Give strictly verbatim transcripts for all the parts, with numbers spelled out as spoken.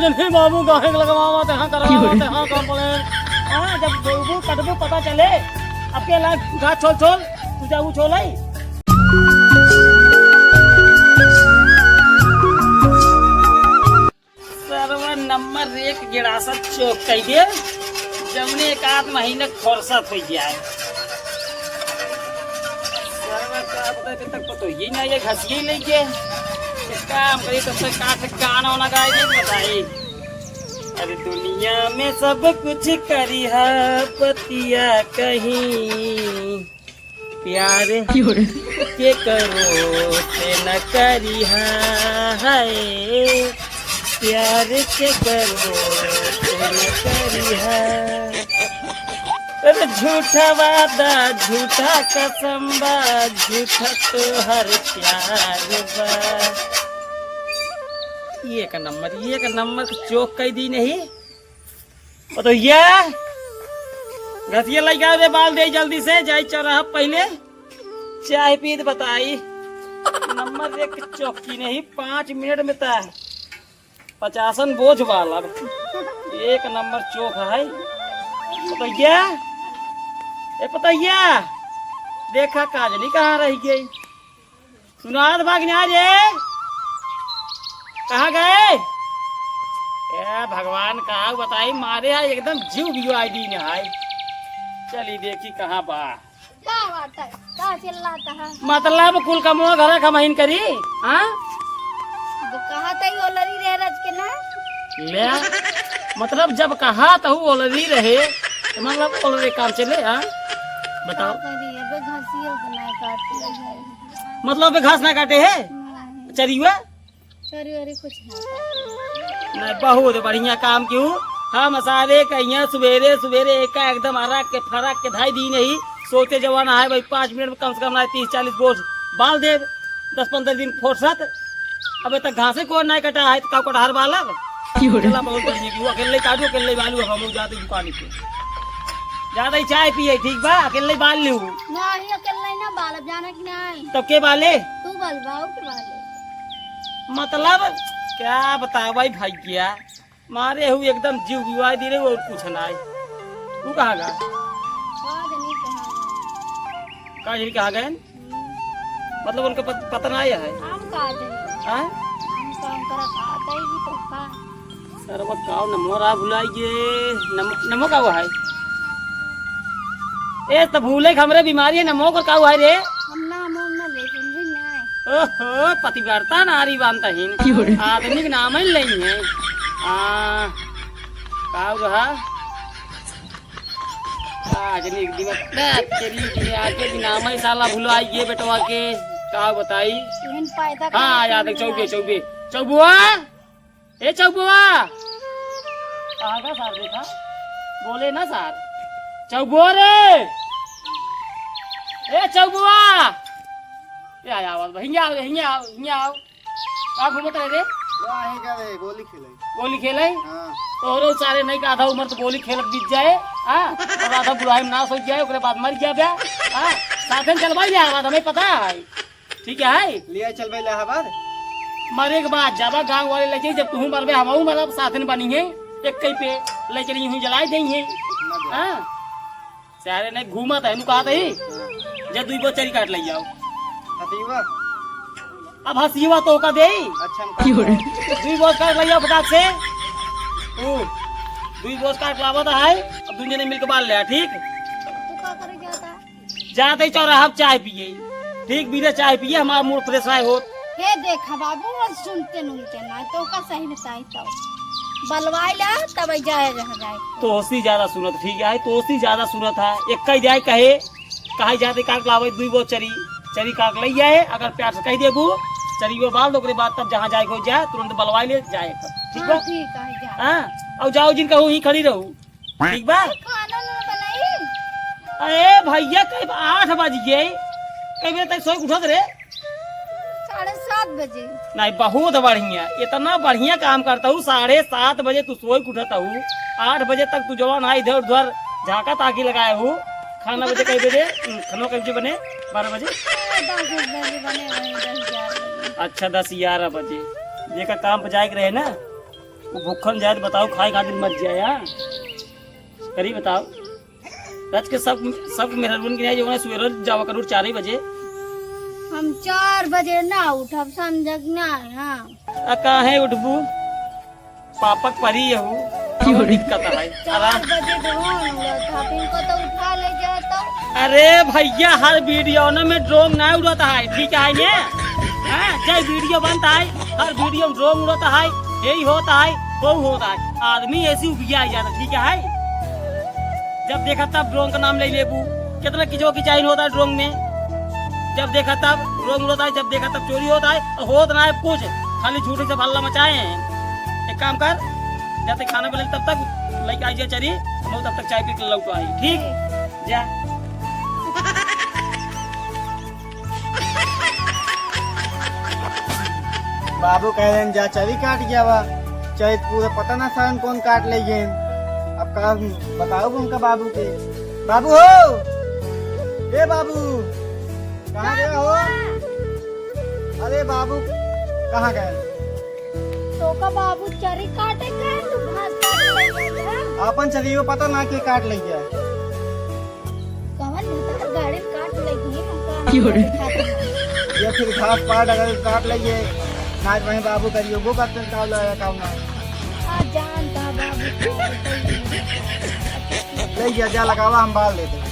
नहीं बाबू, गाहे के लगवावा, ते हाँ करवावा, ते हाँ complain। हाँ, जब बोलबू, कटबू, पता चले। अब के लाग, गाछ छोल, छोल, तू जाऊ छोल आई। सरवा नंबर एक गिड़ासा चौक कई दे, जौने एक आध महीने फुर्सत हो जाए। सरवा का पता, जब तक पतो ही ना, ये घसिए ले गए। एक काम करी, तब तक काट गाना वाना गाए दे, बताई। अरे दुनिया में सब कुछ करिहा बतिया कहीं, प्यार के करो से न करिहा है, प्यार के करो से न करिहा। अरे झूठा वादा, झूठा कसम बा, झूठा तोहर प्यार बा। एक नंबर, एक नंबर के चौक कई दी नहीं। पतोहिया, घसिया लइका रे, बाल दे जल्दी से, जाई चौराहा पहिले चाय पी त बताई। नंबर एक चौकी नहीं, पाँच मिनट में ता पचासन बोझ वाला। एक नंबर चौक है। पतोहिया, ए पतोहिया, देखा काजनी कहाँ रह गई? सुनात बा कि ना रे? कहाँ गए? ए भगवान, का बताई, मारे है एकदम जीव भी आई दिन है। चली देखी कहाँ बा। का बात है? का चिल्लाता है? मतलब कुल कमवा घर का महीन करी, हाँ? वो कहा था ही ओलरी रह रज के ना। ले, मतलब जब कहा तो ओलरी रहे, तो मतलब ओलरी काम चले, हाँ? बताओ। का करी, अबे घासियो बनाए काट ले जाए। मतलब अबे घास ना काटे है? नहीं। चरिया? चरी वरी कुछ ना काटे। नहीं, बहुत बढ़िया काम किहू। हम सारे कहिया सुबेरे सुबेरे एका एकदम अरक के फरक के धाई दी नहीं। सोचे जवान है भाई, पाँच मिनट में कम से कम ना तीस चालीस बोझ बाल देब। दस पन्द्रह दिन फुर्सत, अबे तक घासे को नहीं कटा है, तो का कटहर बालब? की हो रे? चला, बहुत बढ़िया किहू। अकेले काटू, अकेले बालू, हम लोग जाते दुकान पे। ज्यादा ही चाय पिए, ठीक बा? अकेले बाल लिहू। नहीं, अकेले ना बालब, जाना कि नहीं? तब के बाले? तू बाल बाऊ के बाले। मतलब, क्या बताओ भाई, भाई क्या? मारे हूँ एकदम जीव बिवाई दी रहे, और कुछ ना आए। तू कहाँ गा? का जानी कहाँ गए। का जानी कहाँ गए? हम्म। मतलब उनका पत-, पता ना आया है? हम का जानी। हाँ? हम का उनकरा का दई भी तो का? सरवा काव नमो रा भुलाई गे। नम-, नमो काव है? ए, त भूले के हमरे बीमारी है, नमो कर काव है रे? हम ना, हम ना ले, समझे ना। ओहो, पतिव्रता नारी बनता ही। की हो रे? आदमी के नाम ही नहीं है। आ, काव रहा? आज नहीं दिमाग, तेरी, तेरी आके भी नाम ही साला भुलाई गे बेटवा के। काव बताई? एहन पैदा हाँ, करके याद है, चौबे, चौबे। चौबुआ? ए चौबुआ, कहाँ गया सार? देखा, बोले ना सार। चौबुआ रे, ए चौबुआ, ए आया आवाज बा। हियाँ आओ, हियाँ आओ, हियाँ आओ। का घूमत रहे रे? वाह, ही का रे, गोली खेले। गोली खेले? हाँ। तोहरो सारे नहीं का आधा उम्र तो गोली खेलत बीत जाए, हाँ? और आधा बुढ़ाई में नाश हो जाए, ओकरे बाद मर जाबे, हाँ? साधन चलवाई ले आवाज, हमें पता है। ठीक है? ले आए, चल भाई इलाहाबाद। मरे के बाद जाबा गाँव वाले ले जाई, जब तुहूँ मरबे, हमहूँ मरब, साथ में बनी है, एक कई पे ले चली, यूं जलाई देई है। ना जा। हाँ? सारे नहीं घूमत है, नु कहत ही, हाँ। जा दुई बोझ चरी काट ले जाओ। हसीवा। अब हसीवा तो का देई? अच्छा, हम की हो रे? दुई बोझ काट ले जाओ फटाक से। ओ, दुई बोझ काट लावत है, अब दुई जने मिलके बाल ले आ, ठीक? तू का करे जाता? जाते ही चौराहा पे चाय पिए, ठीक, बिना चाय पिए हमार मूड फ्रेश नाय होत। हे देखा बाबू, वो सुनते नुनते ना, तो का सही बताई तो। बलवाई ला, तब जाए रह जाए। तोहसी ज्यादा सुनत, ठीक है, तोहसी ज्यादा सुनत है। एक कई जाए कहे, कहे जाते काट लावे, दुई बोझ चरी, चरी काट ले जाए, अगर प्यार से कह देबू, चरी वो बाल दो, ओकरे बाद तब जहाँ जाए को जाए, तुरंत बलवाई ले जाए तब, ठीक हाँ, बा? ठीक है, जा। हाँ, अब जाओ जिन कहू, ही खड़ी रहू। ठीक बा? अरे, खाना ना बनाई। अरे भैया, कई आठ बज गए, कई बजे तक सोए के उठत रे? साढ़े सात बजे। नहीं, बहुत बढ़िया, इतना बढ़िया काम करता हूँ। साढ़े सात बजे तू सोए के उठत हूँ, आठ बजे तक तू जवान है इधर उधर झाका ताकी लगाए हूँ। खाना बजे कई बजे? हम्म, खाना कई बजे बने? बारह बजे? हाँ, दस बजे बने, वही दस ग्यारह बजे। अच्छा, दस ग्यारह बजे। जेका काम पे जाए के रहे ना, वो भूखन जाए तो बताओ, खाए खातिर मर जाए, हाँ? करी बताओ। रात के सब, सब मेहररुन के नहीं, जो है सवेरे जावा करो चार ही बजे। हम चार बजे ना उठब, समझक ना है, हाँ। आ काहे उठबू? पापक परी यहू, कौन दिक्कत है? चार आराम। बजे ड्रोन उड़त है, इनको तो उठा ले जाए तो। अरे भैया, हर वीडियो न में ड्रोन ना उड़त है, ठीक है ने? हाँ, जय वीडियो बनता है, हर वीडियो में ड्रोन उड़त है, यही होता है, वो होता है। आदमी ऐसी उबिया आ जाता, ठीक है? जब देखा तब ड्रोन का नाम ले लेबू, कितना किचो किचाइन होता है ड्रोन में। जब देखा तब ड्रोन उड़ता है, जब देखा तब चोरी होता है, और होत ना है कुछ, खाली झूठे से हल्ला मचाए हैं। एक काम कर, जब तक खाना बने तब तक लेके आई जा चरी, हम लोग तब तक चाय पी के लौट आई, ठीक? जा। बाबू कह रहे हैं, "जा चरी काट गया बा।" चरी पूरा पता ना सारन कौन काट ले गए। अब का बताओ उनका बाबू के। बाबू हो, ए बाबू, कहाँ गया हो? अरे बाबू, कहाँ गए? तोका बाबू चरी काटे गए, तू घास काटे ले गए हैं? आपन चरियो पता ना के काट ले गया। कवन भतार गाड़ी में काट ले गई, हमका क्यों रे? खाते हैं। ये फिर घास पात अगर काट ले गए, नाच वहीं बाबू करियो, वो करते हैं, का लगा, का ना। आ जानता बाबू। ले गया, जा लगावा, हम बाल लेते हैं।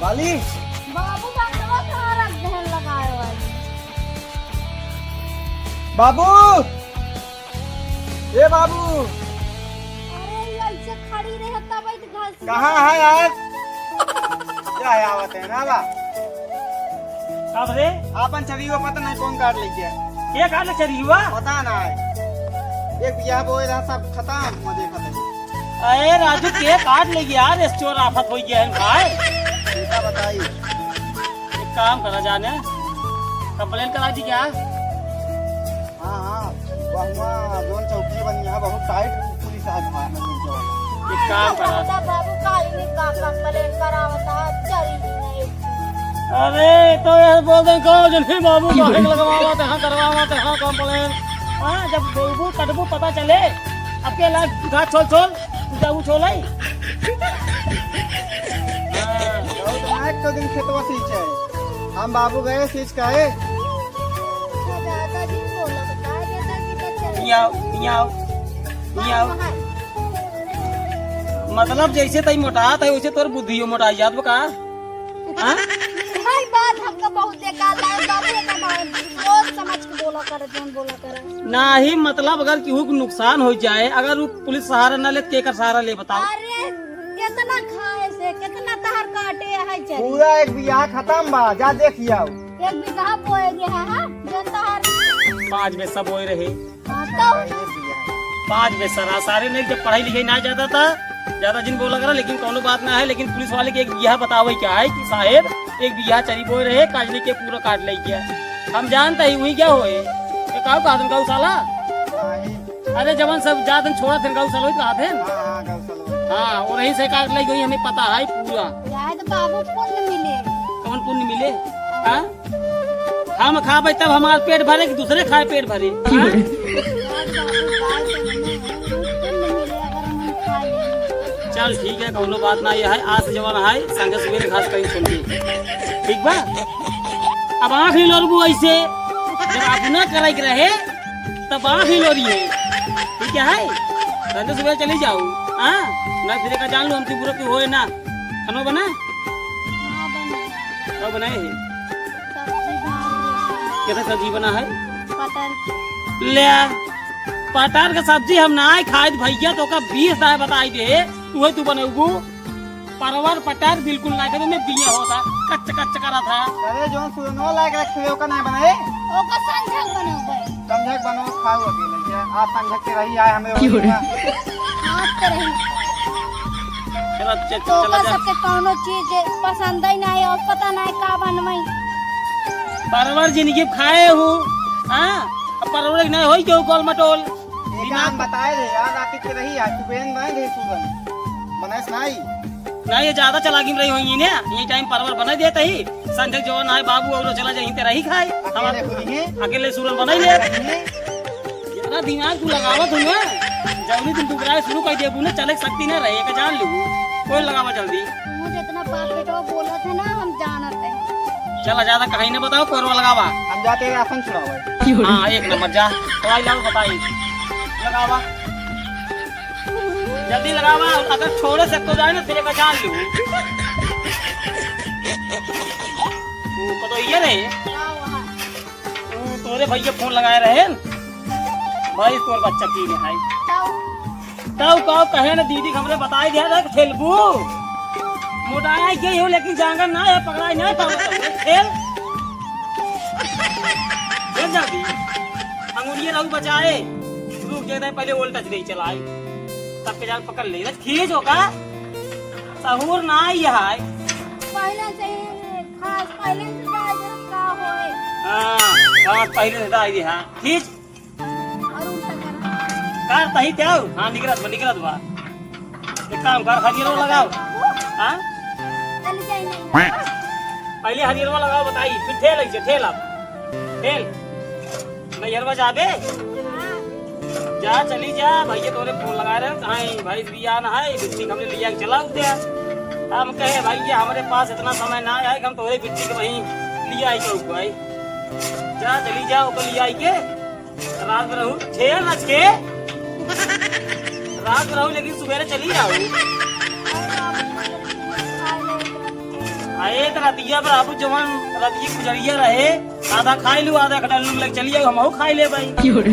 वाली। बाबू, बंदवा कहाँ रख देहन लगाए वाली? बाबू, ए बाबू। अरे, ये ऐसे खड़ी रहे तब ही तो घसीट कहाँ है यार? क्या है, आवत है ना बा? कब रे? आपन चरियो पता नहीं कौन काट ले गया। के काट ले चरियो? पता नहीं। एक बियाह बोए रहा, सब खत्म, मजे खत्म। अरे राजू, के काट ले गया यार, इस चोर आफत हो गया है भाई। बेटा बताई। एक काम करा जाने, कंप्लेन करा दी क्या? हाँ, हाँ, वहाँ जोन चौकी बनी है, बहुत टाइट पुलिस आज मारने लग गया। एक काम करा। दादा बाबू का ही नहीं काम कंप्लेन करावता है, चली ही नहीं। अरे, तो ये बोल दे, कहो जल्दी बाबू, बाहर लगवावा ते, हाँ, करवावा ते, हाँ, कंप्लेन। हाँ, जब बोलबू, कटबू, पता चले, अब के लाग, गाछ छोल, छोल, तू जाऊ छोल आई। हाँ। बहुत मार तो दिन खेतवा सींचे। हम बाबू गए सींच काहे? दादा जी बोला, बता देता कि बच्चा हियाँ आओ, हियाँ आओ, हियाँ आओ। मतलब जैसे तई मोटात है, वैसे तोर बुद्धियो मोटाई जात बा का? हाँ? भाई, बात हमका बहुत बेकार लगे, बाबू, एक बार सोच समझ के बोला कर, जौन बोला कर। नाही, मतलब अगर केहू के नुकसान हो जाए, अगर उ पुलिस सहारा ना ले, तो केकर सहारा ले बताओ? अरे, कितना खाए से, कितना तहर काटे है चरी? पूरा एक बियाह खत्म बा, जा देख आओ। एक बीघा बोए गए है, हाँ? जौन तहर पाँच में सब बोए रहे। हाँ, तो पाँच में सरा-, सारे ने जब पढ़ाई लिखाई ना जाता था, ज्यादा जिन बोला करा, लेकिन कौनो बात ना है। लेकिन पुलिस वाले के एक बियाह बतावे क्या है कि साहेब, एक बियाह चरी बोए रहे, काजनी के पूरा काट ले गया। हम जानते ही वही क्या होए। ये काऊ कहा था गौशाला? अरे जवन सब जात हैं, छोड़ा थे गौशाला, वही कहा थे। हाँ, हाँ, गौशाला। हाँ, और यहीं से काट ले गई, हमें पता है पूरा। यार, तो बाबू पुण्य मिले। कौन पुण्य मिले? हाँ? हम खाबे तब हमार पेट भरे कि दूसरे खाए पेट भरे? हाँ? चल ठीक है, कौनो बात ना, ये है आज से जवन है संगे सुबेरे घास कहीं छोड़ दी, ठीक बा? अब आँख ही लोरबू ऐसे, जब अपना करे के रहे तब आँख ही लोरी है, ठीक है? संगे सुबेरे चली जाओ, हाँ? ना फिर का जान लो हमसे बुरा क्यों होए ना, खानो बना? हाँ, बना। का बनाए है? सब्जी बना रही है। कैसा सब्जी बना है? पटर। ले आ। पटर के सब्जी हम ना खाए भैया, तो का बीस दाए बताई दे, तू है तू बनउबू। परवर पटर बिल्कुल ना करे, में बिया होता, कच्चा कच्चा करा था। अरे जौन सुरनो लायक रखे ओका ना बनाए। ओका संझक बनउबे। संझक बनो, खाओ अभी लइका। आज संझक के रही आए हमें क्यों रे? आज के रही। चला, च-, तो चला का जा। सबके कौनो चीज पसंद ही नहीं और पता नहीं का बनवाई। परवर जिंदगी खाए हूँ, हाँ? अब परवर नहीं होई क्यों गोल मटोल? एक काम बताए रे यार, रात के रही आज तू बेन बनाए रे सुगन। बनाए सुनाई। ना, ये ज्यादा चालाकी में रही होइहैं ना, यही टाइम परवर बनाइ देत ही। संझक जवन आए बाबू और चला जाई ते रही खाए। अकेले हमार खुद ही? अकेले सूरन बनाइ ले। हैं? ज्यादा दिमाग तू लगावत हो ना, जल्दी तुम दुबराए शुरू कर देबू ना, चले के शक्ति ना रहे, एक जान लू। कोई लगावा जल्दी। मुझे इतना बाप बेटा बोलत है ना, हम जानत है। चला, ज्यादा कहीं ना बताओ, कोरवा लगावा। हम जाते हैं, आसन छुड़ावा। हाँ, एक नंबर, जा। दवाई लाओ, बताई। लगावा। जल्दी लगावा, अगर छोड़े से को जाए ना, तेरे का जान लू। तू को तो ये रहे। तू तोरे भैया फोन लगाए रहे न। भाई, तोर बच्चा की है। तब का कहे ना दीदी, हमरे बताई दिया था, खेलबू। मोटाया गई हो, लेकिन जांगर ना है, पकड़ाई ना पावत है। खेल। खेल जल्दी। अंगुरिया रहू बचाए। रुक जाए, पहले ओल्टा दे चलाई। तब के जान पकड़ ले। खींच होगा। सहूर ना आई है। पहले से ही खास पहले से जाए जब का होए। हाँ, खास पहले से जाए, हाँ। खींच। और उल्टा कर। कर तही त्याव। हाँ, निकलत बा, निकलत बा। एक काम कर, हरियरवा लगाओ। हाँ? चल जाए नहीं। पहले हरियरवा लगाओ, बताई, फिर ठेल ऐसे, ठेल अब। ठेल। नैहरवा जाबे? हाँ। जा, चली जा, भैया तोरे फोन लगा रहे, कहाँ है भाई, बिया ना है, बिस्ती हमने लिया के चला उते। हम कहे, "भैया, हमरे पास इतना समय ना है कि हम तोरे बिट्टी के वहीं लिया आई के भाई।" जा, चली जा, ओकर लिया आई के। रात में रहू, ठेल रच के। रात में रहू, लेकिन सुबेरे चली जाऊ। आ, एक रतिया पर आबू, जवन रतिया गुजरिया रहे, आधा खाई लू, आधा खटा लू, लग चली जाऊ, हमहू खाई ले भाई। क्यों रे?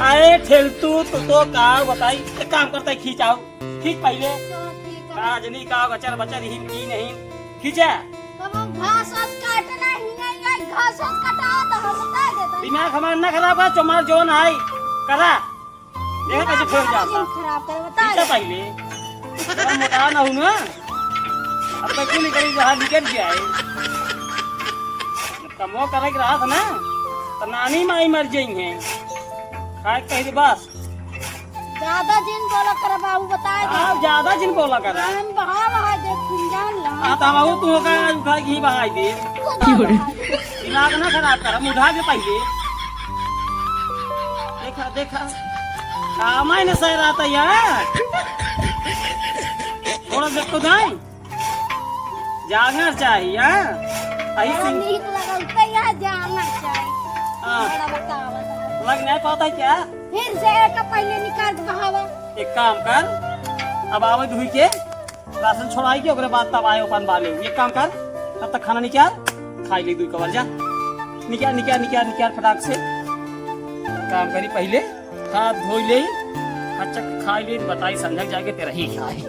अरे ठेल तू, तू तो का बताई, एक काम करता है, खींचाओ। खींच पहिले। तो ठीक है। का जनी का बचर बचर हिन की नहीं। खींचा। तब हम घास वास काटना ही नहीं है, घास वास कटाओ तो हम बता देते हैं। दिमाग हमार ना खराब कर, चमार जोन आई। करा। देखा कैसे फेंक जाता। दिमाग खराब कर, बता खींचा दे। पहिले। थोड़ा मोटा ना हूँ ना। अब तक क्यों नहीं करी, जहाँ निकल गया है। कमो करे के रहा था ना, तो नानी माई मर जाई हैं। खाए के कह दे बस। ज्यादा जिन बोला कर बाबू, बताए दे। आप ज्यादा जिन बोला कर। हम बहा बहा दे, तुम जान लो। हाँ, तो हम तू का उठा के ही बहाई दे। तू तो बहा दे। दिमाग ना खराब कर, हम उठा के पहिले। देखा, देखा। काम है ना सही रहता यार। थोड़ा देख तो दाई। जांगर चाहिए, हाँ? अही बड़ा सिंह नीक लगल, तो यह जांगर चाहिए। हाँ। बड़ा बतावा। लग नहीं पाता क्या? फिर से एक पहिले निकाल के बहावा। एक काम कर, अब आवे धुई के, राशन छोड़ाई के, ओकरे बाद तब आए अपन बाले। एक काम कर, तब तक खाना निकाल, खाई ले दुई कवर जा। निकाल, निकाल, निकाल, निकाल फटाक से। काम करी पहिले, हाथ धोई ले, अच्छा खाई ले, बताई संझक जाके तेरा ही खाई।